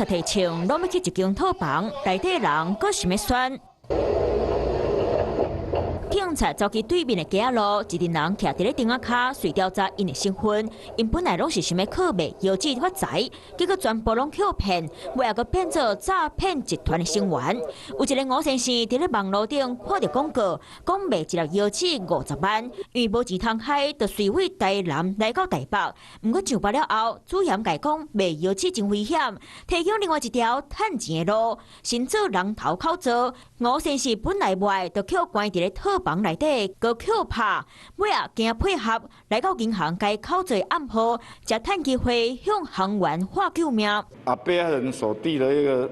察提槍，攏欲去一間套房，內底人閣想欲竄。警察走去對面的街仔路，一陣人徛佇咧燈仔跤，隨調查𪜶的身份。𪜶本來攏是想欲靠賣藥紙發財，結果全部攏予騙，尾仔閣變做詐騙集團的成員。有一个吳先生佇咧網路頂看著廣告，講賣一粒藥紙50萬，因為無錢通開，就隨位台南來到台北。毋過上班了後，主嫌共伊講賣藥紙真危險，提供另外一條趁錢的路，先做人頭口座。吳先生本來無愛，就予關佇咧套房內底，閣予拍，尾仔驚配合，來到銀行共口座暗號，才趁機會向行員喊救命。啊，被害人所遞的一個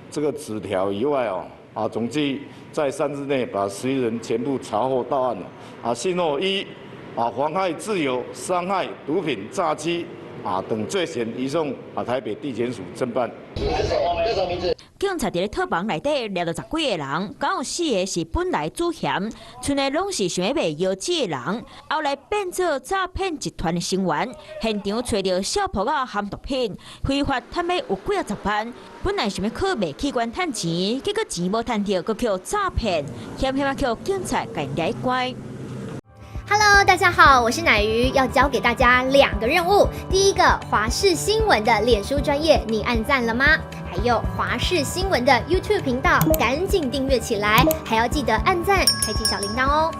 這個紙條以外哦，啊，總計在3日內把11人全部查獲到案了。啊，先後依啊妨害自由、傷害、毒品、詐欺啊等罪嫌移送啊台北地檢署偵辦。警察佇咧套房內底掠著十幾个人，敢有四个是本來主嫌，賰的攏是想欲賣藥紙的人，後來變做詐騙集團的成員，現場揣著數簿仔含毒品，非法趁欲有幾仔十萬。本來想欲靠賣器官趁錢，結果錢無趁著，閣予詐騙，險險仔予警察共掠去關。 Hello，大家好，我是奶魚，要交給大家兩個任務。第一個，華視新聞的臉書專頁，你按讚了嗎？還有華視新聞的 YouTube 頻道，趕緊訂閱起來，還要記得按讚，開啟小鈴鐺哦。